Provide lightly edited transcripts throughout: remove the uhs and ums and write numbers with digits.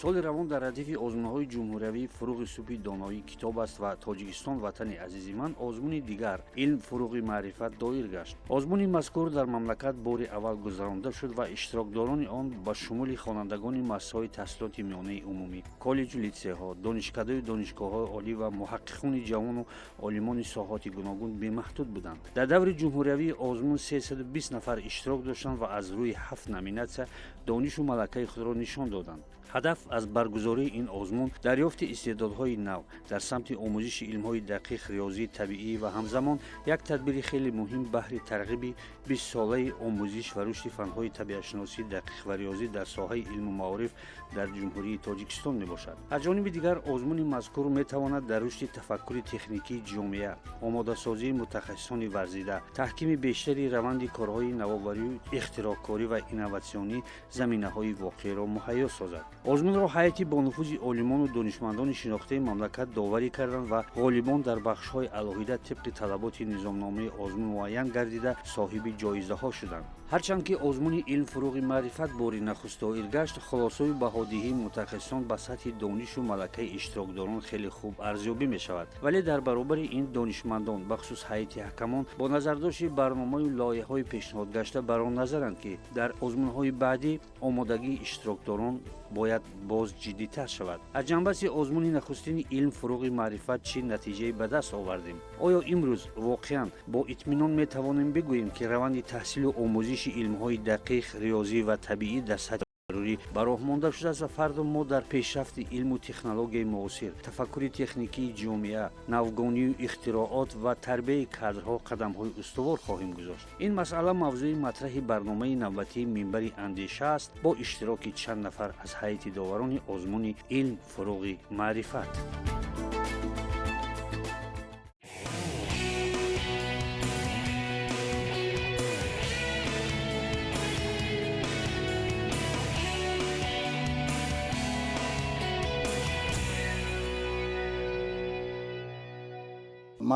Соли равон дар радифи озмунҳои ҷумҳуриявии «Фуруғи субҳи доноӣ китоб аст» ва «Тоҷикистон ватани азизи ман» озмуни дигар, «Илм фуруғи маърифат», доир гашт. Озмуни мазкур дар мамлакат бори аввал гузаронда шуд ва иштирокдорони он ба шумули хонандагони муассисаҳои таҳсилоти миёнаи умумӣ, коллеҷу литсейҳо, донишкадаю донишгоҳҳои олӣ ва муҳаққиқони ҷавону олимони соҳоти гуногун бемаҳдуд буданд. Дар даври ҷумҳуриявии озмун 320 нафар иштирок доштанд ва аз рӯи ҳафт номинатсия донишу малакаи худро нишон доданд. Ҳадаф аз баргузории ин озмун дарёфти истеъдодҳои нав дар самти омӯзиши илмҳои дақиқ, риёзӣ, табиӣ ва ҳамзамон як тадбири хеле муҳим баҳри тарғиби 20-солаи омӯзиш ва рушди фанҳои табиатшиносӣ, дақиқ ва риёзӣ дар соҳаи илму маориф дар Ҷумҳурии Тоҷикистон мебошад. Аз ҷониби дигар, озмуни мазкур метавонад дар рушди тафаккури техникии ҷомеа, омодасозии мутахассисони варзида, таҳкими бештари раванди корҳои навоварию ихтироъкорӣ ва инноватсионӣ заминаҳои воқеиро муҳайё созад. Озмунро ҳайати бонуфузи олимону донишмандони шинохтаи мамлакат доварӣ карданд ва ғолибон дар бахшҳои алоҳида тибқи талаботи низомномаи озмун муайян гардида, соҳиби ҷоизаҳо шуданд. Ҳарчанд ки озмуни «Илм фуруғи маърифат» бори нахуст доир гашт, хулосаю баҳодиҳии мутахассисон ба сатҳи донишу малакаи иштирокдорон хеле хуб арзёбӣ мешавад, вале дар баробари ин донишмандон, бахусус ҳайати ҳакамон, бо назардошти барномаю лоиҳаҳои пешниҳодгашта бар он назаранд, ки дар озмунҳои баъдӣ омодагии иштирокдорон бояд боз ҷиддитар шавад. Аз ҷанбаси озмуни нахустини «Илм фуруғи маърифат» чӣ натиҷае ба даст овардем? Оё имрӯз воқеан бо итминон метавонем бигӯем, ки раванди таҳсилу омӯзиши илмҳои дақиқ, риёзӣ ва табиӣ дар сатҳи зарурӣ ба роҳ монда шудааст ва фардо мо дар пешрафти илму технологияи муосир, тафаккури техникии ҷомеа, навгонию ихтироот ва тарбияи кадрҳо қадамҳои устувор хоҳем гузошт? Ин масъала мавзӯи матраҳи барномаи навбатии «Минбари андеша» аст бо иштироки чанд нафар аз ҳайати доварони озмуни «Илм фуруғи маърифат».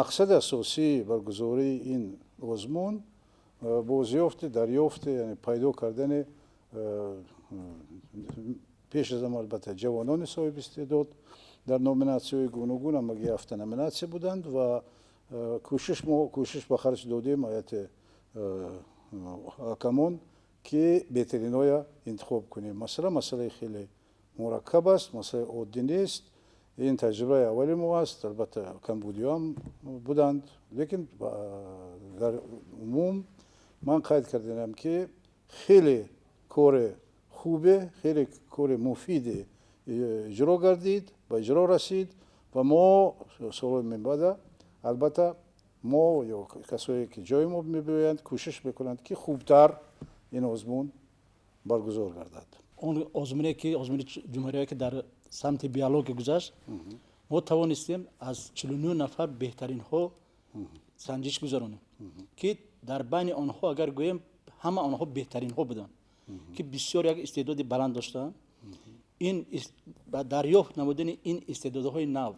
Мақсади асосии баргузории ин озмун бозёфти, дарёфти, яъне пайдо кардани пеш аз ҳама, албатта, ҷавонони соҳиби истеъдод дар номинатсияҳои гуногун. Ҳамагӣ ҳафта номинатсия буданд ва кӯшиш мо кӯшиш ба харҷ додем, ҳайати ҳакамон, ки беҳтаринҳоя интихоб кунем. Масъала масъалаи хеле мураккаб аст, масъалаи оддӣ нест. Ин таҷрибаи аввали мо аст. Албатта, камбудиҳоам буданд, лекин дар умум ман қайд кардам, ки хеле кори хубе, хеле кори муфиде иҷро гардид, ба иҷро расид ва мо солҳои минбаъда, албатта, мо ё касое ки ҷои мо мебиёянд, кӯшиш мекунанд, ки хубтар ин озмун баргузор гардад. Он озмуне ки озмуни ҷумҳуриявие ки дар самти биология гузашт, мо тавонистем аз 49 нафар беҳтаринҳо санҷиш гузаронем, ки дар байни онҳо, агар гӯем, ҳама онҳо беҳтаринҳо буданд, ки бисёр як истеъдоди баланд доштанд. Ин ба дарёфт намудани ин истеъдодҳои нав,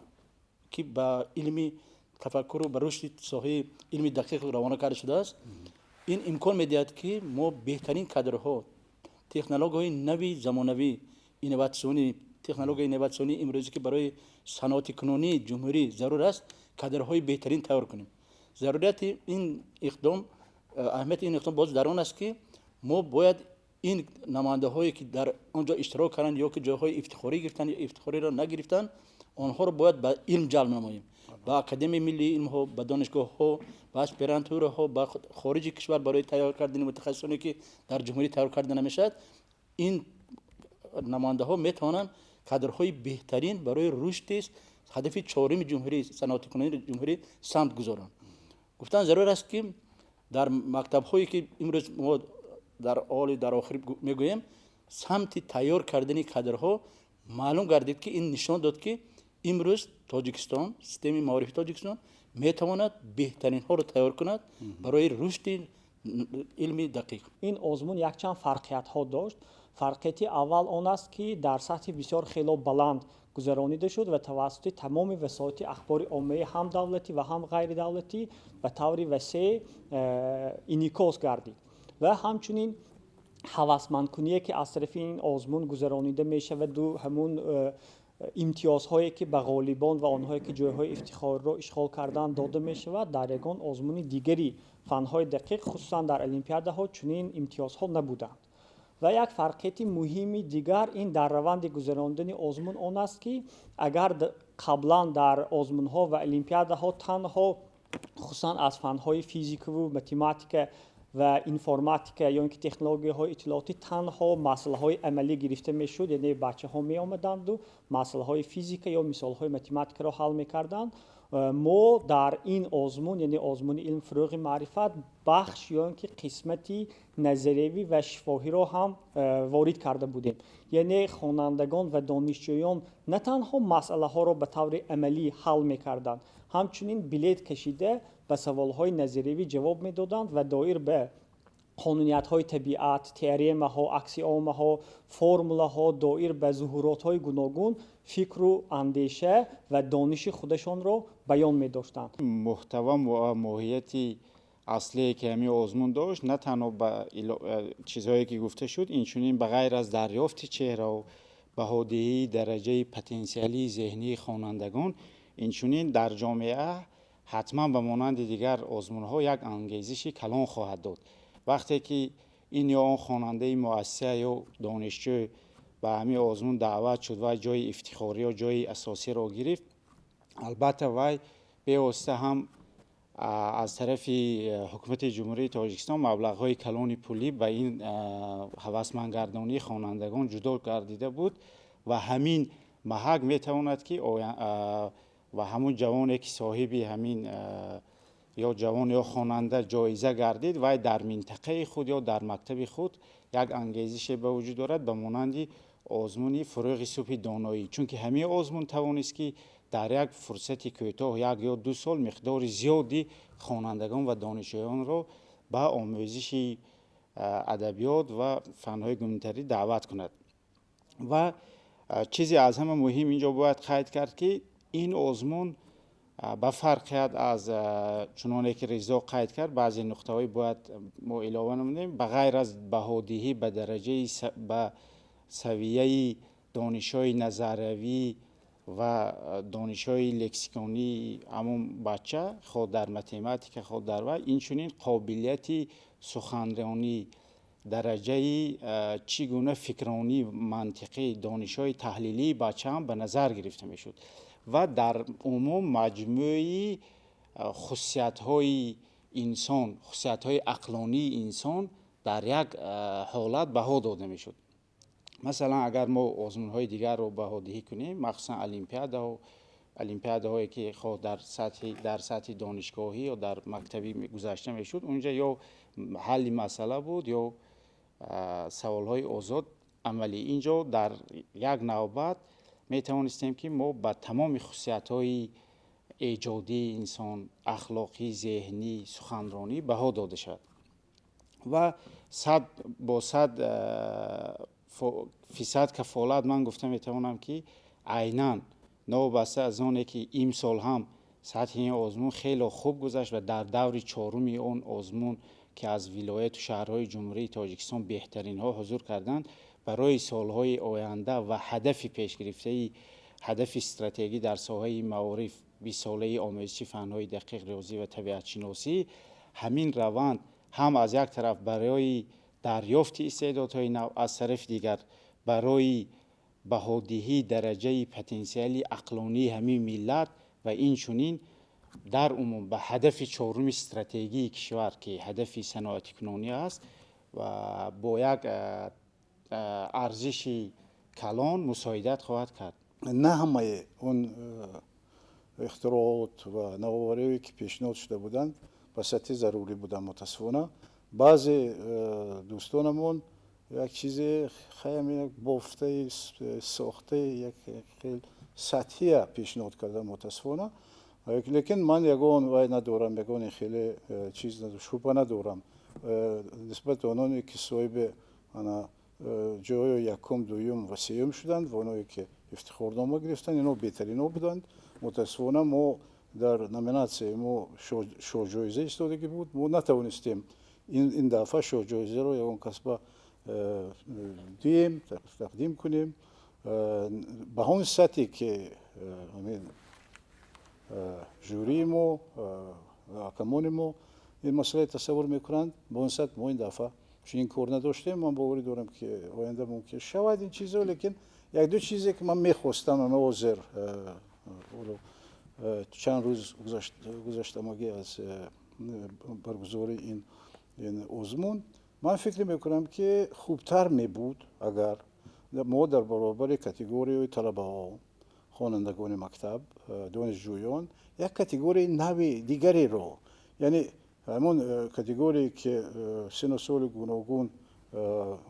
ки ба илми тафаккуру ба рушди соҳаи илми дақиқ равона карда шудааст, ин имкон медиҳад, ки мо беҳтарин кадрҳо, технологияҳои нави замонавӣ, инноватсионӣ, технологияи инноватсионии имрӯзӣ, ки барои саноати кунунии ҷумҳурӣ зарур аст, кадрҳои беҳтарин тайёр кунем. Зарурияти ин иқдом, аҳамияти ин иқдом боз дар он аст, ки мо бояд ин намояндаҳое ки дар он ҷо иштирок карданд ё ки ҷойҳои ифтихорӣ гирифтанд ё ифтихориро нагирифтанд, онҳоро бояд ба илм ҷалб намоем, ба Академияи миллии илмҳо, ба донишгоҳҳо, ба аспирантураҳо, ба хориҷи кишвар барои тайёр кардани мутахассисоне, ки дар ҷумҳурӣ тайёр карда намешавад. Ин намояндаҳо метавонанд кадрҳои беҳтарин барои рушди ҳадафи чоруми ҷумҳурӣ, саноатикунонии ҷумҳурӣ самт гузоранд. Гуфтан зарур аст, ки дар мактабҳое ки имрӯз мо дар оли дар охир мегӯем, самти тайёр кардани кадрҳо маълум гардид, ки ин нишон дод, ки имрӯз Тоҷикистон, системаи маорифи Тоҷикистон метавонад беҳтаринҳоро тайёр кунад барои рушди илми дақиқ. Ин озмун якчанд фарқиятҳо дошт. Фарқияти аввал он аст, ки дар сатҳи бисёр хело баланд гузаронида шуд ва тавассути тамоми васоити ахбори оммаи ҳам давлатӣ ва ҳам ғайридавлатӣ ба таври васеъ инъикос гардид ва ҳамчунин Ҳавасмандкуние, ки аз тарафи ин озмун гузаронида мешаваду ҳамун имтиёзҳое, ки ба ғолибон ва онҳое, ки ҷойҳои ифтихориро ишғол карданд, дода мешавад, дар ягон озмуни дигари фанҳои дақиқ, хусусан дар олимпиадаҳо, чунин имтиёзҳо набуданд. Ва як фарқияти муҳими дигар ин дар раванди гузарондани озмун он аст, ки агар қаблан дар озмунҳо ва олимпиадаҳо танҳо хусусан аз фанҳои физикаву математика ва информатика ё ин ки технологияҳои иттилоотӣ танҳо масъалаҳои амалӣ гирифта мешуд, яъне бачаҳо меомаданду масъалаҳои физика ё мисолҳои математикаро ҳал мекарданд, мо дар ин озмун, яъне озмуни «Илм фурӯғи маърифат», бахш ё ин ки қисмати назариявӣ ва шифоҳиро ҳам ворид карда будем. Яъне хонандагон ва донишҷӯён на танҳо масъалаҳоро ба таври амалӣ ҳал мекарданд, ҳамчунин билет кашида ба саволҳои назариявӣ ҷавоб медоданд ва доир ба қонуниятҳои табиат, теоремаҳо, аксиомаҳо, формулаҳо, доир ба зуҳуротҳои гуногун фикру андеша ва дониши худашонро баён медоштанд. Муҳтаво ва моҳияти аслие, ки ҳамин озмун дошт, на танҳо ба чизҳое, ки гуфта шуд, инчунин ба ғайр аз дарёфти чеҳраву баҳодиҳии дараҷаи потенсиалии зеҳнии хонандагон, инчунин дар ҷомеа ҳатман ба монанди дигар озмунҳо як ангезиши калон хоҳад дод. Вақте ки ин ё он хонандаи муассиса ё донишҷӯ ба ҳамин озмун даъват шуд ва ҷои ифтихорӣ ё ҷои асосиро гирифт, албатта, вай бевосита ҳам аз тарафи ҳукумати Ҷумҳурии Тоҷикистон маблағҳои калони пулӣ ба ин ҳавасмандгардонии хонандагон ҷудо гардида буд ва ҳамин маҳак метавонад, ки ва ҳамун ҷавоне, ки соҳиби ҳамин ё ҷавон ё хонанда ҷоиза гардид, вай дар минтақаи худ ё дар мактаби худ як ангезише ба вуҷуд орад ба монанди озмуни «Фурӯғи субҳи доноӣ». Чунки ҳамин озмун тавонист, ки дар як фурсати кӯтоҳ, 1 ё 2 сол, миқдори зиёди хонандагон ва донишҷӯёнро ба омӯзиши адабиёт ва фанҳои гуманитарӣ даъват кунад. Ва чизе аз ҳама муҳим инҷо бояд қайд кард, ки ин озмун ба фарқият аз чуноне ки Ризо қайд кард, баъзе нуқтаҳое бояд мо илова намудем. Ба ғайр аз баҳодиҳӣ ба дараҷаи ба савияи донишҳои назариявӣ ва донишҳои лексиконии ҳамон бача, хоҳ дар математика, хоҳ дар вай, инчунин қобилияти суханронӣ, дараҷаи чӣ гуна фикронӣ, мантиқӣ, донишҳои таҳлилии бача ҳам ба назар гирифта мешуд ва дар умум маҷмӯи хусусиятҳои инсон, хусусиятҳои ақлонии инсон дар як ҳолат баҳо дода мешуд. Масалан, агар мо озмунҳои дигарро баҳодиҳӣ кунем, махсусан олимпиадаҳо, олимпиадаҳое, ки хоҳ дар сатҳи донишгоҳӣ ё дар мактабӣ гузашта мешуд, унҷа ё ҳалли масъала буд, ё саволҳои озод, амалӣ. Инҷо дар як навбат метавонистем, ки мо ба тамоми хусусиятҳои эҷодии инсон, ахлоқӣ, зеҳнӣ, суханронӣ баҳо дода шавад. Ва 100% кафолат ман гуфта метавонам, ки айнан новобаста аз оне ки имсол ҳам сатҳи ин озмун хело хуб гузашт ва дар даври чоруми он озмун, ки аз вилояту шаҳрҳои Ҷумҳурии Тоҷикистон беҳтаринҳо ҳузур карданд, барои солҳои оянда ва ҳадафи пешгирифтаи ҳадафи стратегӣ дар соҳаи маориф, 20-солаи омӯзиши фанҳои дақиқ, риёзӣ ва табиатшиносӣ, ҳамин раванд ҳам аз як тараф барои дарёфти истеъдодҳои нав, аз тарафи дигар барои баҳодиҳии дараҷаи потенсиали ақлонии ҳамин миллат ва инчунин дар умум ба ҳадафи чоруми стратегии кишвар, ки ҳадафи саноатикунонӣ аст, ва бо як арзиши калон мусоидат хоҳад кард. На ҳамаи он ихтироот ва навовариҳое, ки пешниҳод шуда буданд, ба сатҳи зарурӣ буданд. Мутаассифона, баъзе дӯстонамон як чизе хаям, як бофтаи сохтаи як хел сатҳия пешниҳод карданд, мутаассифона. Лекин ман ягон вай надорам, ягон хеле чиз, шубҳа надорам нисбати ононе, ки соҳиби ана ҷои якум, дуюм ва сеюм шуданд ва оное, ки ифтихорнома гирифтанд. Ино беҳтарино буданд. Мутаассифона, мо дар номинатсияи мо шоҳҷоиза истодагӣ буд, мо натавонистем ин дафъа шоҳҷоизаро ягон кас ба диҳем, тақдим кунем. Ба он сатҳе ки ҳамин жюрии мо, ҳакамони мо ин масъалаи тасаввур мекунанд, ба он сатҳ мо ин дафъа чунин кор надоштем. Ман боварӣ дорам, ки оянда мумкин шавад ин чизо, лекин як-ду чизе ки ман мехостам, ама ҳозир чанд рӯз гузаштамагӣ аз баргузории ин озмун, ман фикр мекунам, ки хубтар мебуд, агар мо дар баробари категорияи талабаҳо, хонандагони мактаб, донишҷӯён, як категорияи нави дигареро, яъне ҳамон категорие ки сину соли гуногун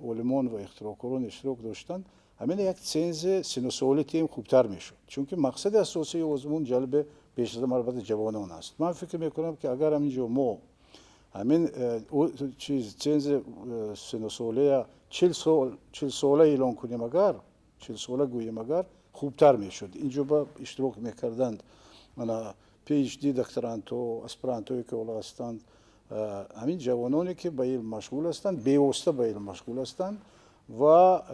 олимон ва ихтироъкорон иштирок доштанд, ҳамин як цензи синусолӣ тем хубтар мешуд, чунки мақсади асосии озмун ҷалби пеш аз ҳама, албатта, ҷавонон аст. Ман фикр мекунам, ки агар ҳаминҷо мо ҳамин чиз, цензи синусолия 40 сол, 40сола эълон кунем, агар 40сола гӯем, агар хубтар мешуд. Инҷо ба иштирок мекарданд мана PhD, докторанто, аспирантое ки ҳоло ҳастанд, ҳамин ҷавононе ки ба илм машғул ҳастанд, бевосита ба илм машғул ҳастанд ва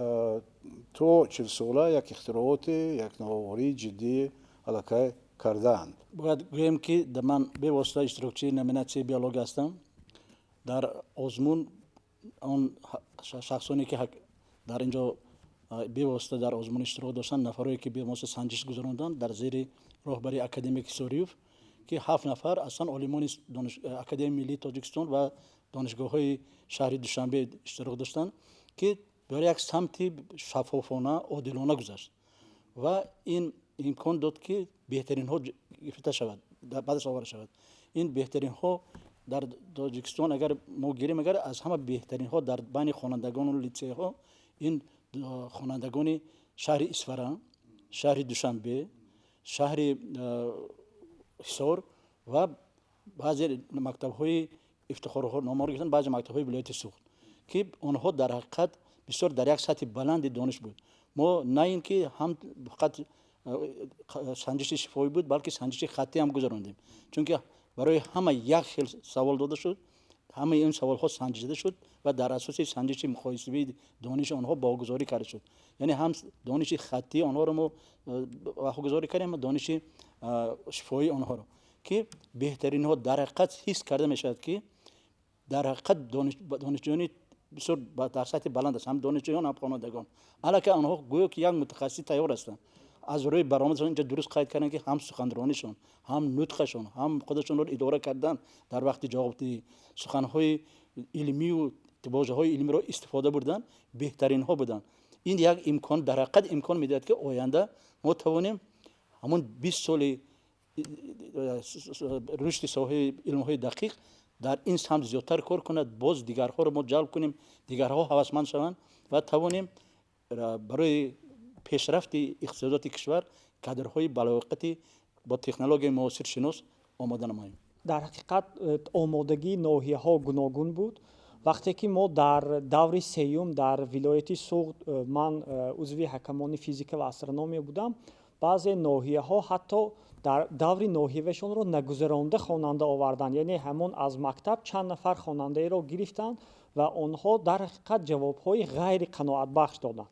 то 40сола як ихтирооте, як навоварии ҷиддӣ аллакай кардаанд. Бояд гӯем, ки ман бевосита иштирокчии номинатсияи биология ҳастам. Дар озмун он шахсоне ки дар ин ҷо бевосита дар озмун иштирок доштанд, нафарое ки бевосита санҷиш гузаронданд дар зери роҳбарии академик Ҳисориев, ки ҳафт нафар аслан олимони Академияи миллии Тоҷикистон ва донишгоҳҳои шаҳри Душанбе иштирок доштанд, ки бар як самти шаффофона, одилона гузашт ва ин имкон дод, ки беҳтаринҳо гирифта шавад, ба даст оварда шавад. Ин беҳтаринҳо дар Тоҷикистон агар мо гирем, агар аз ҳама беҳтаринҳо дар байни хонандагону литсейҳо ин хонандагони шаҳри Исфара, шаҳри Душанбе, шаҳри Ҳисор ва баъзе мактабҳои ифтихорномаро гирифтанд, баъзе мактабҳои вилояти Суғд, ки онҳо дар ҳақиқат бисёр дар як сатҳи баланди дониш буд. Мо на ин ки ҳам фақат санҷиши шифоҳӣ буд, балки санҷиши хаттӣ ҳам гузарондем, чунки барои ҳама як хел савол дода шуд, ҳамаи ин саволҳо санҷида шуд ва дар асоси санҷиши муқоисавии дониши онҳо баҳогузорӣ карда шуд. Яъне ҳам дониши хаттии онҳоро мо баҳогузорӣ кардем, дониши шифоҳии онҳоро, ки беҳтаринҳо дар ҳақиқат ҳис карда мешавад, ки дар ҳақиқат донишҷӯёни бисёр дар сатҳи баланд аст. Ҳам донишҷӯён, ҳам хонандагон аллакай онҳо гӯё ки як мутахассиси тайёр ҳастанд. Аз рӯи баромадашон инҷа дуруст қайд карданд, ки ҳам суханронишон, ҳам нутқашон, ҳам худашонро идора кардан дар вақти ҷавобдиҳӣ, суханҳои илмию вожаҳои илмиро истифода бурдан, беҳтаринҳо буданд. Ин як имкон, дар ҳақиқат имкон медиҳад, ки оянда мо тавонем ҳамон 20 соли рушди соҳаи илмҳои дақиқ дар ин самт зиёдтар кор кунад, боз дигарҳоро мо ҷалб кунем, дигарҳо ҳавасманд шаванд ва тавонем барои пешрафти иқтисодиёти кишвар кадрҳои балояқати бо технологияи муосир шинос омода намоем. Дар ҳақиқат омодагии ноҳияҳо гуногун буд. Вақте ки мо дар даври сеюм дар вилояти Суғд, ман узви ҳакамони физика ва астрономия будам, баъзе ноҳияҳо ҳатто дар даври ноҳиявашонро нагузаронда хонанда оварданд, яъне ҳамон аз мактаб чанд нафар хонандаеро гирифтанд ва онҳо дар ҳақиқат ҷавобҳои ғайриқаноатбахш доданд.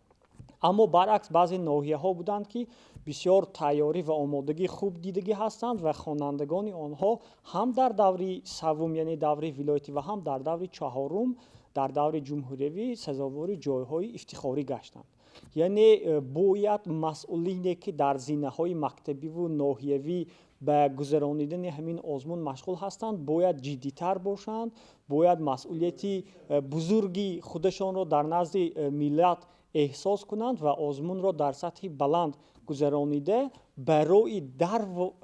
Аммо баръакс, баъзе ноҳияҳо буданд, ки бисёр тайёрӣ ва омодагии хуб дидагӣ ҳастанд ва хонандагони онҳо ҳам дар даври саввум, яъне даври вилоятӣ, ва ҳам дар даври чаҳорум, дар даври ҷумҳуриявӣ сазовори ҷойҳои ифтихорӣ гаштанд. Яъне бояд масъулине, ки дар зинаҳои мактабиву ноҳиявӣ ба гузаронидани ҳамин озмун машғул ҳастанд, бояд ҷиддитар бошанд, бояд масъулияти бузурги худашонро дар назди миллат эҳсос кунанд ва озмунро дар сатҳи баланд гузаронида, барои дар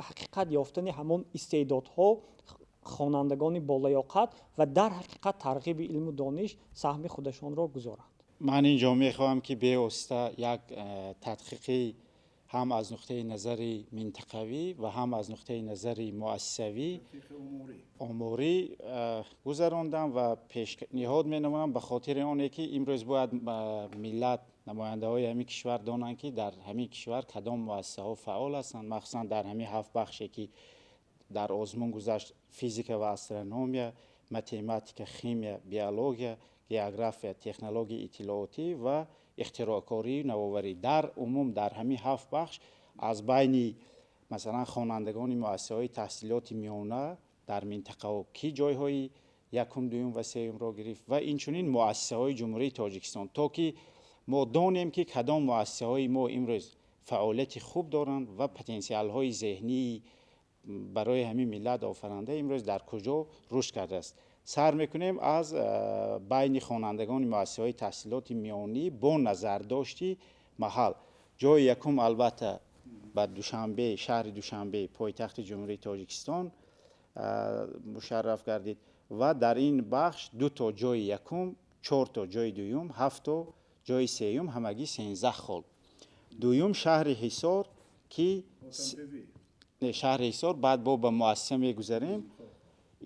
ҳақиқат ёфтани ҳамон истеъдодҳо, хонандагони болаёқат ва дар ҳақиқат тарғиби илму дониш саҳми худашонро гузоранд. Ман инҷо мехоҳам, ки бевосита як тадқиқи ҳам аз нуқтаи назари минтақавӣ ва ҳам аз нуқтаи назари муассисавӣ оморӣ гузарондам ва пешниҳод менамоям, ба хотири оне ки имрӯз бояд миллат, намояндаҳои ҳамин кишвар донанд, ки дар ҳамин кишвар кадом муассисаҳо фаъол ҳастанд, махсусан дар ҳамин ҳафт бахше, ки дар озмун гузашт: физика ва астрономия. математика, химия, биология, география, технологияи иттилоотӣ ва ихтироъкорию навоварӣ. Дар умум дар ҳамин ҳафт бахш аз байни, масалан, хонандагони муассисаҳои таҳсилоти миёна дар минтақаҳо кӣ ҷойҳои якум, дуюм ва сеюмро гирифт ва инчунин муассисаҳои Ҷумҳурии Тоҷикистон, то ки мо донем, ки кадом муассисаҳои мо имрӯз фаъолияти хуб доранд ва потенсиалҳои зеҳнии барои ҳамин миллат офаранда имрӯз дар куҷо рушд кардааст. Сар мекунем аз байни хонандагони муассисаҳои таҳсилоти миёнӣ бо назардошти маҳал. Ҷои якум албатта ба Душанбе, шаҳри Душанбе, пойтахти Ҷумҳурии Тоҷикистон мушарраф гардид ва дар ин бахш ду то ҷои якум, чор то ҷои дуюм, ҳафт то ҷои сеюм, ҳамагӣ 13 хол. Дуюм шаҳри Ҳисор, ки шаҳри Ҳисор, баъд бо ба муассиса мегузарем.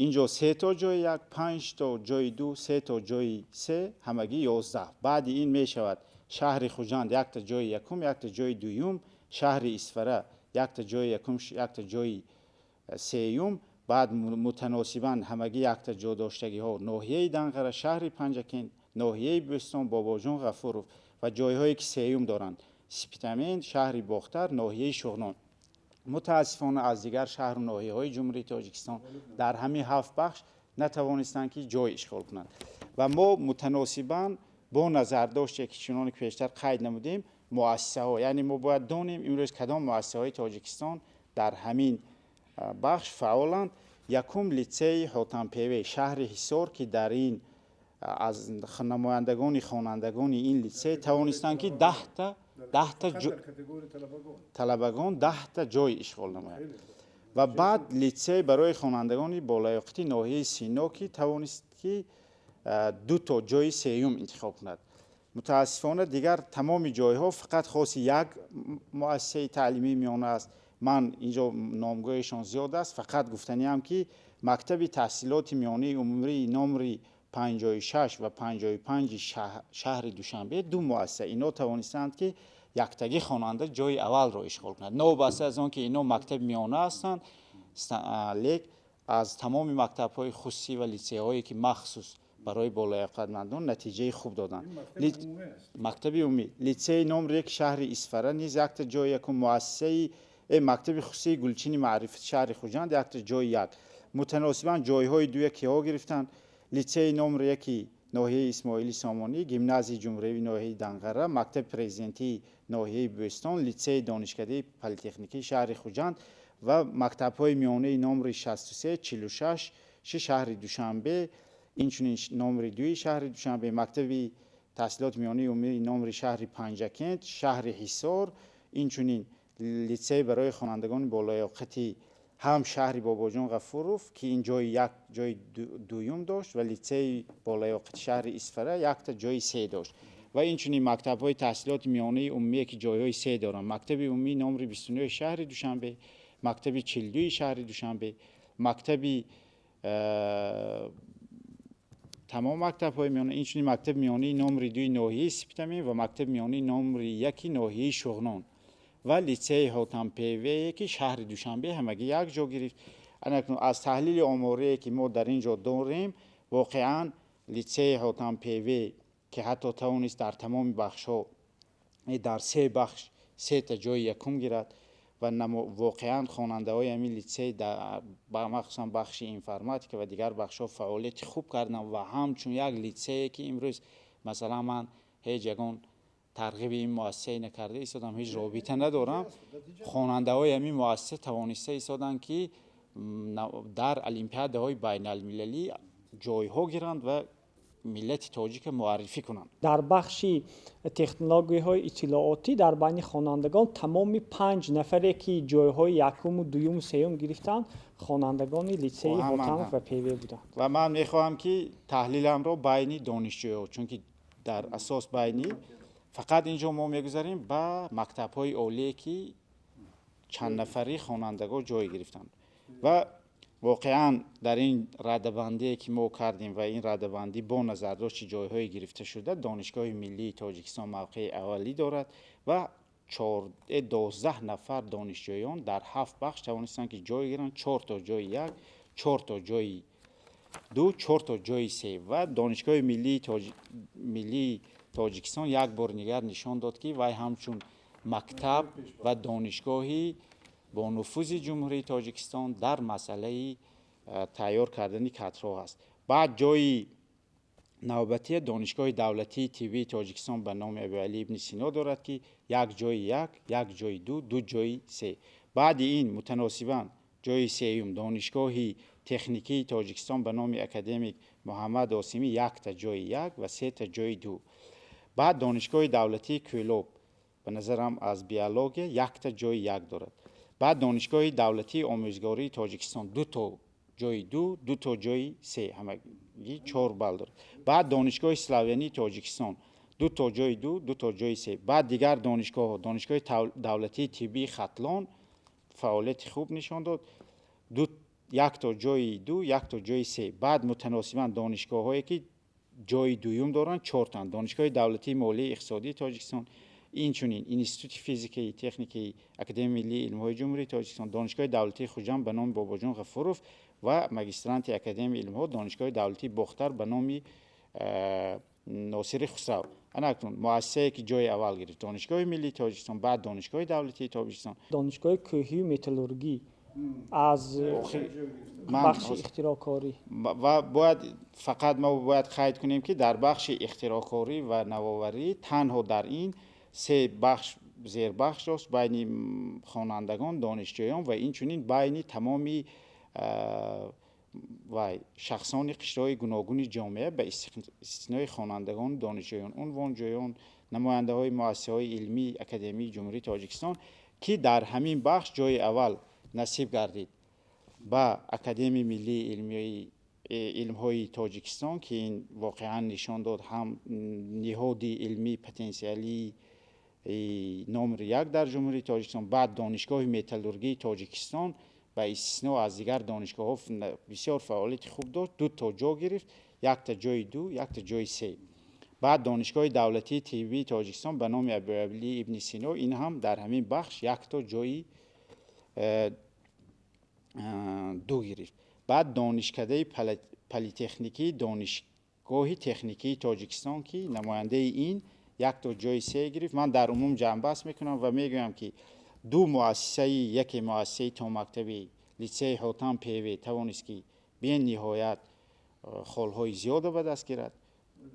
Инҷо се то ҷои як, панҷ то ҷои ду, се то ҷои се, ҳамагӣ 11. Баъди ин мешавад шаҳри Хуҷанд, якта ҷои якум, якта ҷои дуюм, шаҳри Исфара, якта ҷои якум, якта ҷои сеюм. Баъд мутаносибан ҳамагӣ якта ҷо доштагиҳо: ноҳияи Данғара, шаҳри Панҷакент, ноҳияи Бӯстон, Бобоҷон Ғафуров ва ҷойҳое ки сеюм доранд: Спитамен, шаҳри Бохтар, ноҳияи Шуғнон. Мутаассифона, аз дигар шаҳру ноҳияҳои Ҷумҳурии Тоҷикистон дар ҳамин ҳафт бахш натавонистанд, ки ҷой ишғол кунанд. Ва мо мутаносибан бо назардоште ки, чуноне ки пештар қайд намудем, муассисаҳо, яъне мо бояд донем, имрӯз кадом муассисаҳои Тоҷикистон дар ҳамин бахш фаъоланд. Якум литсеи Ҳотампеве, шаҳри Ҳисор, ки дар ин аз намояндагони хонандагони ин литсей тавонистанд, ки даҳта талабагон 10та ҷой ишғол намоянд. Ва баъд литсей барои хонандагони болаёқати ноҳияи Сино, ки тавонист, ки ду то ҷои сеюм интихоб кунад. Мутаассифона, дигар тамоми ҷойҳо фақат хоси як муассисаи таълимии миёна аст. Ман инҷо номгӯяшон зиёд аст, фақат гуфтаниам, ки мактаби таҳсилоти миёнаи умумии номри 56 ва 55-и шаҳри Душанбе, ду муассиса, ино тавонистанд, ки яктагӣ хонанда ҷои аввалро ишғол кунад. Новобаста аз он ки ино мактаби миёна ҳастанд, лек аз тамоми мактабҳои хусусӣ ва литсейҳое, ки махсус барои болояқатмандон, натиҷаи хуб доданд. Мактаби умумӣ, литсеи номри 1 шаҳри Исфара низ якта ҷои якум, муассисаи мактаби хусусии Гулчини маърифати шаҳри Хуҷанд якта ҷои як. Мутаносибан ҷойҳои дуя киҳо гирифтанд? Литсеи номри 1-и ноҳияи Исмоили Сомонӣ, гимназияи ҷумҳуриявии ноҳияи Данғара, мактаби президентии ноҳияи Бӯстон, литсеи донишкадаи политехникии шаҳри Хуҷанд ва мактабҳои миёнаи номри 63, 46 шаҳри Душанбе, инчунин номри 2-и шаҳри Душанбе, мактаби таҳсилоти миёнаи умумии номри шаҳри Панҷакент, шаҳри Ҳисор, инчунин литсей барои хонандагони болояқати ҳам шаҳри Бобоҷон Ғафуров, ки ин ҷои як, ҷои дуюм дошт, ва литсеи болояқати шаҳри Исфара якта ҷои се дошт. Ва инчунин мактабҳои таҳсилоти миёнаи умумие, ки ҷойҳои се доранд: мактаби умумии номри 29 шаҳри Душанбе, мактаби 42-и шаҳри Душанбе, мактаби тамом мактабҳои миёна, инчунин мактаби миёнаи номри 2-и ноҳияи Спитамен ва мактаби миёнаи номри 1-и ноҳияи Шуғнон ва литсеи Ҳотампевее, ки шаҳри Душанбе ҳамагӣ як ҷо гирифт. Аз таҳлили оморие, ки мо дар ин ҷо дорем, воқеан литсеи Ҳотампеве, ки ҳатто тавонист дар тамоми бахшҳо, дар се бахш сета ҷои якум гирад ва воқеан хонандаҳои ҳамин литсей, махсусан бахши информатика ва дигар бахшҳо, фаъолияти хуб карданд ва ҳамчун як литсее, ки имрӯз, масалан, ман ҳеҷ ягон тарғиби ин муассисае накарда истодам, ҳеҷ робита надорам, хонандаҳои ҳамин муассиса тавониста истоданд, ки дар олимпиадаҳои байналмилалӣ ҷойҳо гиранд ва миллати тоҷика муаррифӣ кунанд. Дар бахши технологияҳои иттилоотӣ дар байни хонандагон тамоми панҷ нафаре, ки ҷойҳои якуму дуюму сеюм гирифтанд, хонандагони литсеи Ҳотамов ва ПВ буданд. Ва ман мехоҳам, ки таҳлиламро байни донишҷӯён, чунки дар асос байни фақат инҷо мо мегузарем ба мактабҳои олие, ки чанд нафарӣ хонандагон ҷой гирифтанд. Ва воқеан дар ин радабандие, ки мо кардем, ва ин радабандӣ бо назардошти ҷойҳои гирифташуда, Донишгоҳи миллии Тоҷикистон мавқеи аввалӣ дорад ва 12 нафар донишҷӯён дар ҳафт бахш тавонистанд, ки ҷой гиранд: чор то ҷои як, чор то ҷои ду, чорто ҷои се. Ва Донишгоҳи миллии Тоҷикистон як бор дигар нишон дод, ки вай ҳамчун мактаб ва донишгоҳи бонуфузи Ҷумҳурии Тоҷикистон дар масъалаи тайёр кардани кадрҳо аст. Баъд ҷои навбатия Донишгоҳи давлатии тиббии Тоҷикистон ба номи Абуалӣ ибни Сино дорад, ки як ҷои як, як ҷои ду, ду ҷои се. Баъди ин мутаносибан ҷои сеюм Донишгоҳи техникии Тоҷикистон ба номи академик Муҳаммад Осимӣ, якта ҷои як ва сета ҷои ду. Баъд Донишгоҳи давлатии Кӯлоб, ба назарам, аз биология якта ҷои як дорад. Баъд Донишгоҳи давлатии омӯзгории Тоҷикистон дуто ҷои ду, дуто ҷои се, ҳамагӣ чор балл дорад. Баъд Донишгоҳи славянии Тоҷикистон дуто ҷои ду, дуто ҷои се. Баъд дигар донишгоҳҳо: Донишгоҳи давлатии тиббии Хатлон фаъолияти хуб нишон дод, якто ҷои ду, якто ҷои се. Баъд мутаносибан донишгоҳҳое, ки ҷои дуюм доранд, чортанд: Донишгоҳи давлатии молияи иқтисодии Тоҷикистон, инчунин Институти физикаи техникаи Академияи миллии илмҳои Ҷумҳурии Тоҷикистон, Донишгоҳи давлатии Хуҷанд ба номи Бобоҷон Ғафуров ва магистранти Академияи илмҳо, Донишгоҳи давлатии Бохтар ба номи Носири Хусрав. Ана акнун муассисае, ки ҷои аввал гирифт, Донишгоҳи миллии Тоҷикистон, баъд Донишгоҳи давлатии Тоҷикистон. Донишгоҳи кӯҳию металлургӣ аз бахши ихтироъкорӣ. Ва бояд фақат мо бояд қайд кунем, ки дар бахши ихтироъкорӣ ва навоварӣ танҳо дар ин се бахш зербахш дошт: байни хонандагон, донишҷӯён ва инчунин байни тамоми вай шахсони қишрҳои гуногуни ҷомеа, ба истиснои хонандагону донишҷӯён, унвонҷӯён, намояндаҳои муассисаҳои илмии Академияи Ҷумҳурии Тоҷикистон, ки дар ҳамин бахш ҷои аввал насиб гардид ба Академияи миллии илмҳои Тоҷикистон, ки ин воқеан нишон дод ҳам ниҳоди илмии потенсиалии номери як дар Ҷумҳурии Тоҷикистон. Баъд Донишгоҳи металлургии Тоҷикистон ба истисно аз дигар донишгоҳҳо бисёр фаъолияти хуб дошт, ду то ҷо гирифт, якта ҷои ду, якта ҷои се. Баъд Донишгоҳи давлатии тиббии Тоҷикистон ба номи Абуалӣ ибни Сино, ин ҳам дар ҳамин бахш якто ҷои ду гирифт. Баъд Донишкадаи политехникии Донишгоҳи техникии Тоҷикистон, ки намояндаи ин якто ҷои се гирифт. Ман дар умум ҷамъбаст мекунам ва мегӯям, ки ду муассисаи, яке муассисаи томактабӣ, литсеи Ҳотам ПВ, тавонист, ки бениҳоят холҳои зиёдо ба даст гирад,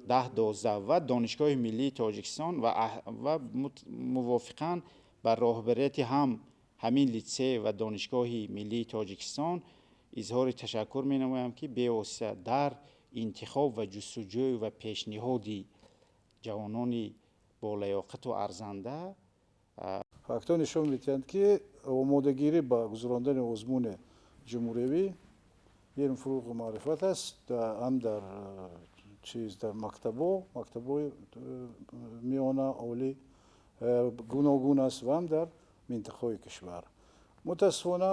10, 12, ва Донишгоҳи миллии Тоҷикистон ва мувофиқан ба роҳбарияти ҳам ҳамин литсей ва Донишгоҳи миллии Тоҷикистон изҳори ташаккур менамоям, ки бевосита дар интихоб ва ҷустуҷӯй ва пешниҳоди ҷавонони болаёқату арзанда. Фактҳо нишон медиҳанд, ки омодагирӣ ба гузарондани озмуни ҷумҳуриявӣ илм, фуруғи маърифат аст ҳам дар чиз, дар мактабҳо, мактабҳои миёна, олӣ гуногун аст ва ҳам дар минтақаҳои кишвар. Мутаассифона,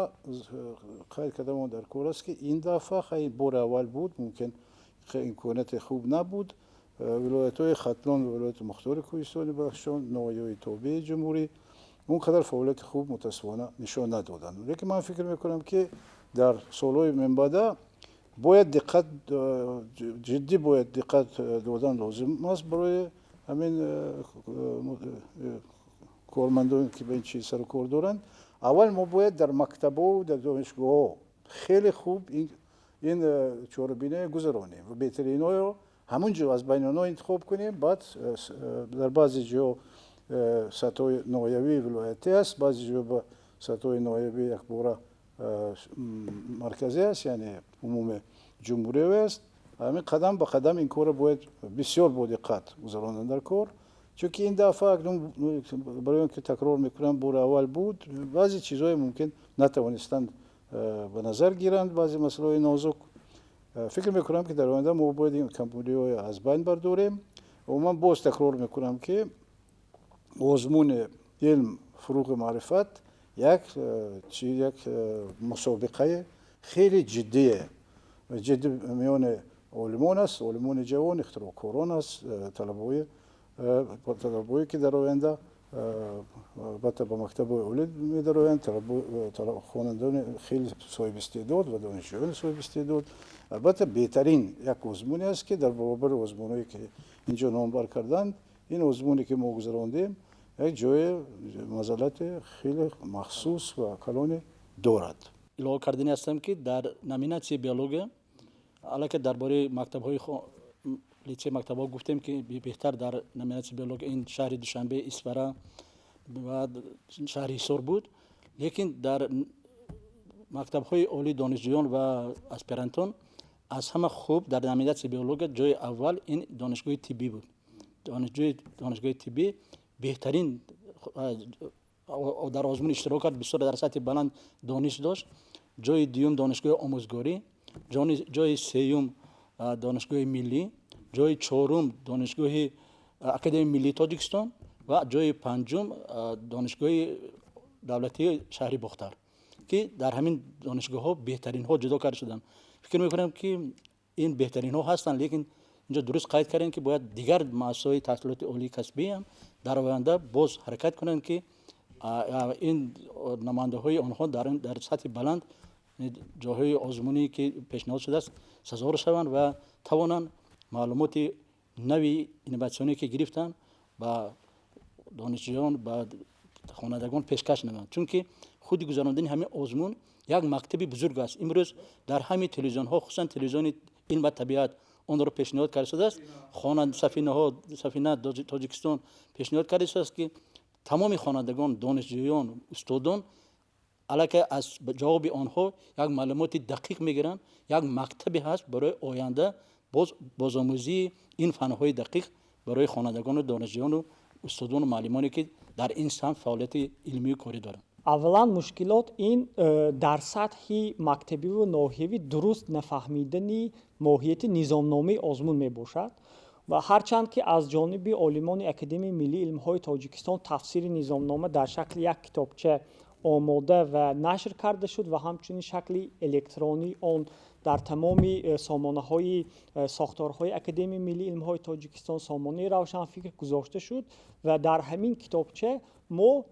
қайд кардамон дар кор аст, ки ин дафъа хай бори аввал буд, мумкин имконияти хуб набуд. Вилоятҳои Хатлон ва Вилояти Мухтори Кӯҳистони Бадахшон, ноҳияҳои тобеи ҷумҳурӣ он қадар фаъолияти хуб мутаассифона нишон надоданд. Лекин ман фикр мекунам, ки дар солҳои минбаъда бояд диққат, ҷиддӣ бояд диққат додан лозим аст барои ҳамин кормандоне, ки ба ин чиз сару кор доранд. Аввал мо бояд дар мактабҳо, дар донишгоҳҳо хеле хуб ин чорабиниҳо гузаронем ва беҳтаринҳоро ҳамун ҷо аз байни онҳо интихоб кунем. Баъд дар баъзе ҷо сатҳҳои ноҳиявии вилоятӣ аст, баъзе ҷо ба сатҳҳои ноҳиявӣ якбора марказӣ аст, яъне умуми ҷумҳуриявӣ аст. Ҳамин қадам ба қадам ин корро бояд бисёр бодиққат гузарондан дар кор, чунки ин дафъа, акнун барои он ки такрор мекунам, бори аввал буд, баъзе чизҳое мумкин натавонистанд ба назар гиранд, баъзе масъалаҳои нозук. Фикр мекунам, ки дар оянда мо бояд ин камбудиҳоро аз байн бардорем. Умуман боз такрор мекунам, ки озмуни илм, фуруғи маърифат як мусобиқаи хеле ҷиддие, ҷиддӣ миёни олимон аст, олимони ҷавон, ихтироъкорон аст, талабое ки дар оянда Албатта, ба мактабҳои олӣ медароянд хонандагони хеле соҳиби истеъдод ва донишҷӯёни соҳиби истеъдод. Албатта, беҳтарин як озмуне аст, ки дар баробари озмунҳое, ки инҷо номбар карданд, ин озмуне, ки мо гузарондем, як ҷои манзалати хеле махсус ва калоне дорад. Илова кардани ҳастам, ки дар номинатсияи биология аллакай дар бораи мактабҳои литсей, мактабҳо гуфтем, ки беҳтар дар номинатсияи биология ин шаҳри Душанбе, Исфара ва шаҳри Ҳисор буд. Лекин дар мактабҳои олии донишҷӯён ва аспирантон аз ҳама хуб дар номинатсияи биология ҷои аввал ин донишгоҳи тиббӣ буд. Донишгоҳи тиббӣ беҳтарин дар озмун иштирок кард, бисёр дар сатҳи баланд дониш дошт. Ҷои дуюм донишгоҳи омӯзгорӣ, ҷои сеюм донишгоҳи миллӣ, ҷои чорум донишгоҳи Академияи миллии Тоҷикистон ва ҷои панҷум донишгоҳи давлатии шаҳри Бохтар, ки дар ҳамин донишгоҳҳо беҳтаринҳо ҷудо карда шуданд. Фикр мекунам, ки ин беҳтаринҳо ҳастанд, лекин инҷо дуруст қайд кардем, ки бояд дигар муассисаҳои таҳсилоти олии касбӣ ҳам дар оянда боз ҳаракат кунанд, ки ин намояндаҳои онҳо дар сатҳи баланд ҷойҳои озмунӣ, ки пешниҳод шудааст, сазовор шаванд ва тавонанд маълумоти нави инноватсионие, ки гирифтанд, ба донишҷӯён, ба хонандагон пешкаш намоянд. Чунки худи гузарондани ҳамин озмун як мактаби бузург аст. Имрӯз дар ҳамин телевизионҳо, хусусан телевизиони илм ва табиат, онро пешниҳод карда шудааст. Сафинаҳо, сафина Тоҷикистон пешниҳод карда шудааст, ки тамоми хонандагон, донишҷӯён, устодон аллакай аз ҷавоби онҳо як маълумоти дақиқ мегиранд. Як мактабе ҳаст барои оянда боз бозомӯзии ин фанҳои дақиқ барои хонандагону донишҷӯёну устодону муаллимоне, ки дар ин самт фаъолияти илмию корӣ доранд. Аввалан, мушкилот ин дар сатҳи мактабиву ноҳиявӣ дуруст нафаҳмидани моҳияти низомномаи озмун мебошад. Ва ҳарчанд ки аз ҷониби олимони Академияи миллии илмҳои Тоҷикистон тафсири низомнома дар шакли як китобча омода ва нашр карда шуд ва ҳамчунин шакли электронии он дар тамоми сомонаҳои сохторҳои Академияи миллии илмҳои Тоҷикистон, сомонаи Равшанфикр гузошта шуд ва дар ҳамин китобча мо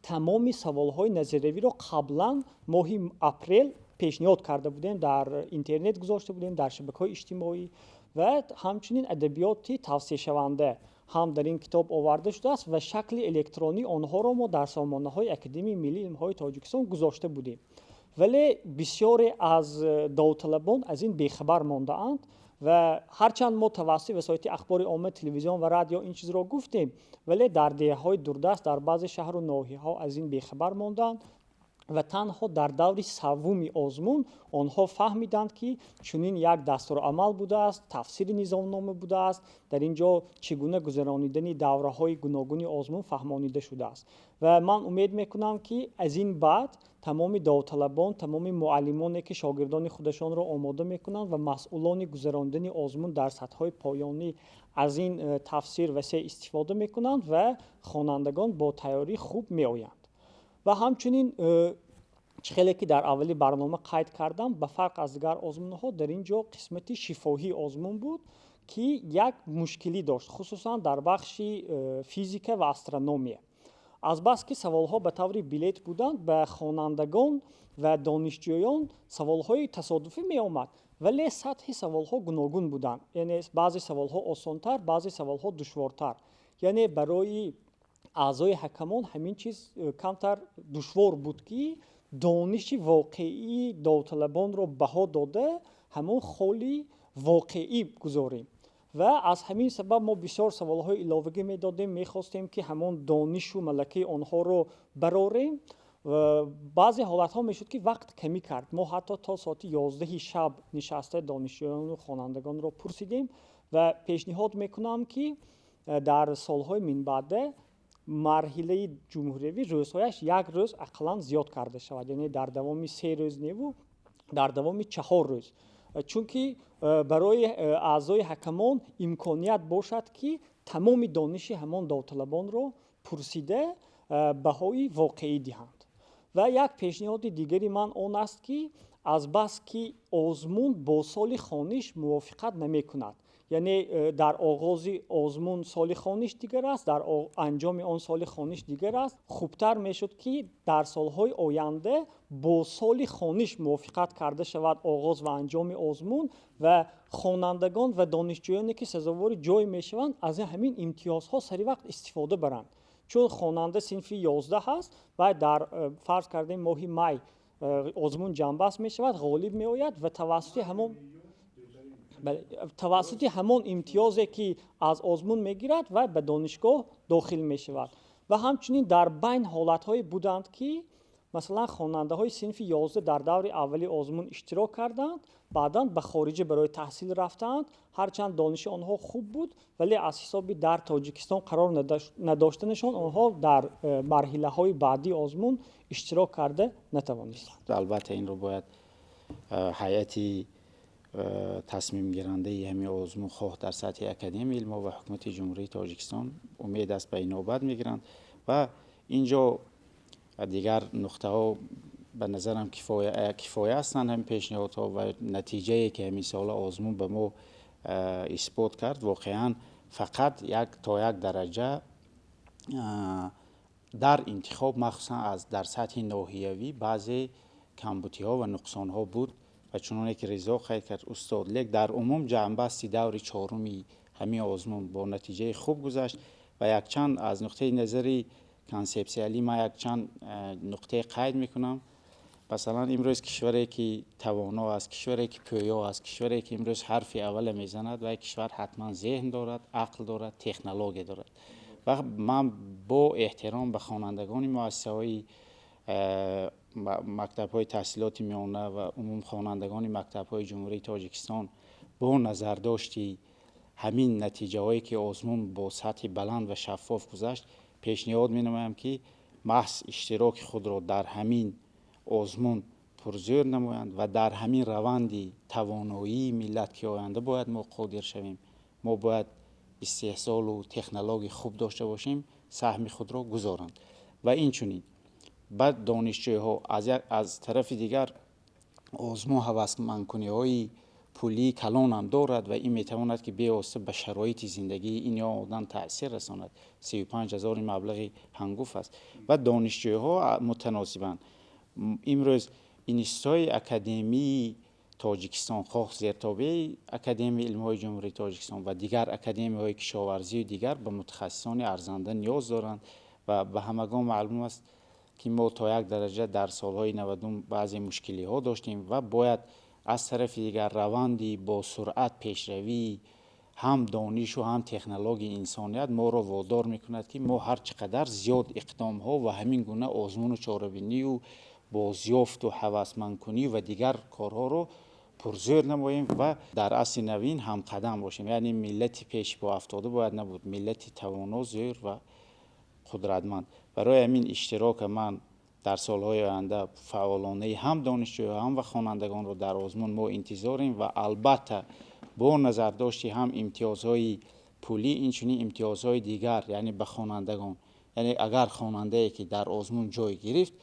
тамоми саволҳои назариявиро қаблан моҳи апрел пешниҳод карда будем, дар интернет гузошта будем, дар шабакаҳои иҷтимоӣ, ва ҳамчунин адабиёти тавсияшаванда ҳам дар ин китоб оварда шудааст ва шакли электронии онҳоро мо дар сомонаҳои Академияи миллии илмҳои Тоҷикистон гузошта будем. Вале бисёре аз довталабон аз ин бехабар мондаанд ва ҳарчанд мо тавассути васоити ахбори омма, телевизион ва радио ин чизро гуфтем, вале дар деҳаҳои дурдаст, дар баъзе шаҳру ноҳияҳо аз ин бехабар мондаанд ва танҳо дар даври саввуми озмун онҳо фаҳмиданд, ки чунин як дастурамал будааст, тафсири низомнома будааст, дар ин ҷо чӣ гуна гузаронидани давраҳои гуногуни озмун фаҳмонида шудааст. Ва ман умед мекунам, ки аз ин баъд тамоми довталабон, тамоми муаллимоне, ки шогирдони худашонро омода мекунанд, ва масъулони гузаронидани озмун дар сатҳҳои поёнӣ аз ин тафсир васеъ истифода мекунанд ва хонандагон бо тайёрии хуб меоянд. Ва ҳамчунин чӣ хеле ки дар аввали барнома қайд кардам, ба фарқ аз дигар озмунҳо дар ин ҷо қисмати шифоҳии озмун буд, ки як мушкилӣ дошт, хусусан дар бахши физика ва астрономия. Азбаски саволҳо ба таври билет буданд, ба хонандагон ва донишҷӯён саволҳои тасодуфӣ меомад, вале сатҳи саволҳо гуногун буданд, яъне баъзе саволҳо осонтар, баъзе саволҳо душвортар. Яъне барои аъзои ҳакамон ҳамин чиз камтар душвор буд, ки дониши воқеии довталабонро баҳо дода, ҳамон холи воқеӣ гузорем. Ва аз ҳамин сабаб мо бисёр саволҳои иловагӣ медодем, мехостем, ки ҳамон донишу малакаи онҳоро барорем. Баъзе ҳолатҳо мешуд, ки вақт камӣ кард. Мо ҳатто то соати 11-и шаб нишаста донишҷӯёну хонандагонро пурсидем ва пешниҳод мекунам, ки дар солҳои минбаъда марҳилаи ҷумҳуриявӣ рӯзҳояш як рӯз ақаллан зиёд карда шавад, яъне дар давоми 3 рӯз неву дар давоми 4 рӯз, чунки барои аъзои ҳакамон имконият бошад, ки тамоми дониши ҳамон довталабонро пурсида, баҳои воқеӣ диҳанд. Ва як пешниҳоди дигари ман он аст, ки Азбаски озмун бо соли хониш мувофиқат намекунад, яъне дар оғози озмун соли хониш дигар аст, дар анҷоми он соли хониш дигар аст. Хубтар мешуд, ки дар солҳои оянда бо соли хониш мувофиқат карда шавад оғоз ва анҷоми озмун, ва хонандагон ва донишҷӯёне, ки сазовори ҷой мешаванд, аз ҳамин имтиёзҳо сари вақт истифода баранд. Чун хонанда синфи 11 аст ва дар фарз кардем, моҳи май озмун ҷамъбаст мешавад, ғолиб меояд ва тавассути ҳамон имтиёзе, ки аз озмун мегирад, ва ба донишгоҳ дохил мешавад. Ва ҳамчунин дар байн ҳолатҳое буданд, ки масалан хонандаҳои синфи 11 дар даври аввали озмун иштирок карданд, баъдан ба хориҷа барои таҳсил рафтаанд. Ҳарчанд дониши онҳо хуб буд, вале аз ҳисоби дар Тоҷикистон қарор надоштанашон онҳо дар марҳилаҳои баъдии озмун иштирок карда натавонистанд. Албатта, инро бояд ҳайати тасмимгирандаи ҳамин озмун, хоҳ дар сатҳи Академияи илмҳо ва Ҳукумати Ҷумҳурии Тоҷикистон, умед аст, ба инобат мегиранд. Ва инҷо дигар нуқтаҳо ба назарам кифоя ҳастанд. Ҳамин пешниҳодҳо ва натиҷае, ки ҳамин сола озмун ба мо исбот кард, воқеан фақат як то як дараҷа дар интихоб, махсусан аз дар сатҳи ноҳиявӣ, баъзе камбудиҳо ва нуқсонҳо буд. Ва чуноне ки Ризо қайд кард устод, лек дар умум ҷамъбасти даври чоруми ҳамин озмун бо натиҷаи хуб гузашт. Ва якчанд аз нуқтаи назари консепсиалӣ ман якчанд нуқтае қайд мекунам. Масалан, имрӯз кишваре, ки тавоно аст, кишваре, ки пӯё аст, кишваре, ки имрӯз ҳарфи аввала мезанад, вай кишвар ҳатман зеҳн дорад, ақл дорад, технология дорад. Ва ман бо эҳтиром ба хонандагони муассисаҳои мактабҳои таҳсилоти миёна ва умум хонандагони мактабҳои Ҷумҳурии Тоҷикистон, бо назардошти ҳамин натиҷаҳое, ки озмун бо сатҳи баланд ва шаффоф гузашт, пешниҳод менамоям, ки маҳз иштироки худро дар ҳамин озмун пурзӯр намоянд ва дар ҳамин раванди тавоноии миллат, ки оянда бояд мо қодир шавем, мо бояд истеҳсолу технологияи хуб дошта бошем, саҳми худро гузоранд. Ва инчунин ба донишҷӯйҳо, аз тарафи дигар, озмун ҳавасмандкуниҳои пулии калонам дорад ва ин метавонад, ки бевосита ба шароити зиндагии ин ё одам таъсир расонад. 35 ҳазори маблағи ҳангуфт аст ва донишҷӯйҳо мутаносибан имрӯз институтҳои академии Тоҷикистон, хоҳ зертобеи Академияи илмҳои Ҷумҳурии Тоҷикистон ва дигар академияҳои кишоварзию дигар, ба мутахассисони арзанда ниёз доранд. Ва ба ҳамагон маълум аст, ки мо то як дараҷа дар солҳои 90-ум баъзе мушкилиҳо доштем. Ва бояд аз тарафи дигар раванди бо суръат пешравии ҳам донишу ҳам технологияи инсоният моро водор мекунад, ки мо ҳар чӣ қадар зиёд иқдомҳо ва ҳамин гуна озмуну чорабинию бозёфту ҳавасмандкунӣ ва дигар корҳоро пурзӯр намоем ва дар асри навин ҳамқадам бошем. Яъне миллати пешпоафтода бояд набуд, миллати тавоно, зӯр ва қудратманд. Барои ҳамин иштирока ман дар солҳои оянда фаъолонаи ҳам донишҷӯ, ҳам ва хонандагонро дар озмун мо интизорем. Ва албатта, бо назардошти ҳам имтиёзҳои пулӣ, инчунин имтиёзҳои дигар, яъне ба хонандагон, яъне агар хонандае, ки дар озмун ҷой гирифт,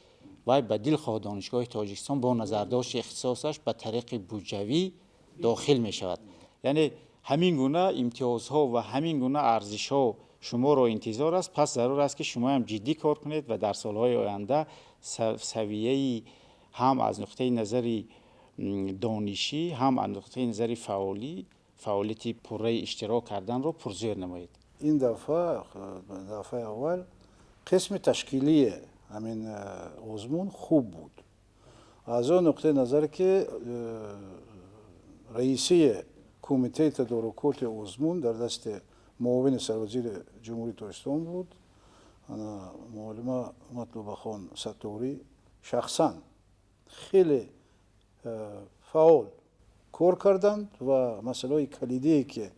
вай ба дилхоҳ донишгоҳи Тоҷикистон бо назардошти ихтисосаш ба тариқи буҷавӣ дохил мешавад. Яъне ҳамин гуна имтиёзҳо ва ҳамин гуна арзишҳо шуморо интизор аст. Пас зарур аст, ки шумоам ҷиддӣ кор кунед ва дар солҳои оянда савияи ҳам аз нуқтаи назари донишӣ, ҳам аз нуқтаи назари фаъолӣ, фаъолияти пурраи иштирок карданро пурзӯр намоед. Ин дафъа дафъаи аввал қисми ташкилии ҳамин озмун хуб буд, аз он нуқтаи назар, ки раисии кумитаи тадорукоти озмун дар дасти муовини сарвазири Ҷумҳурии Тоҷикистон буд. Муаллима Матлубахон Сатторӣ шахсан хеле фаъол кор карданд ва масъалаҳои калидие, ки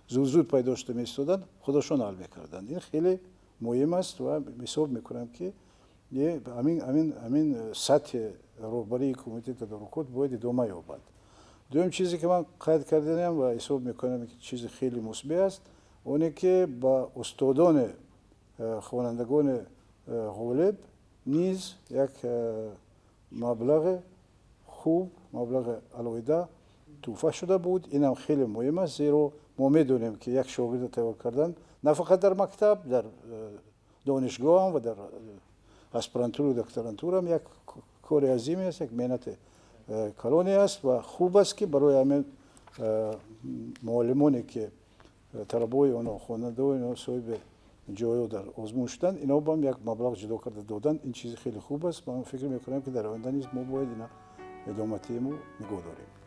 зуд-зуд пайдо шуда меистоданд, худашон ҳал мекарданд. Ин хеле муҳим аст ва ҳисоб мекунам, ки ҳамин сатҳи роҳбарии кумитаи тадорукот бояд идома ёбад. Дуюм чизе, ки ман қайд карданам ва ҳисоб мекунам, ки чизи хеле мусбӣ аст, оне ки ба устодони хонандагони ғолиб низ як маблағи хуб Маблағи алоҳида тӯҳфа шуда буд. Инам хеле муҳим аст, зеро мо медонем, ки як шогирда тайёр кардан на фақат дар мактаб, дар донишгоҳам ва дар аспирантуру докторантураам як кори азиме аст, як меҳнати калоне аст. Ва хуб аст, ки барои ҳамин муаллимоне, ки талабои онҳо, хонандаои онҳо соҳиби ҷойҳо дар озмун шуданд, инҳо бам як маблағ ҷудо карда доданд. Ин чизи хеле хуб аст. Ман фикр мекунам, ки дар оянда низ мо бояд ина идома диҳему нигоҳ дорем.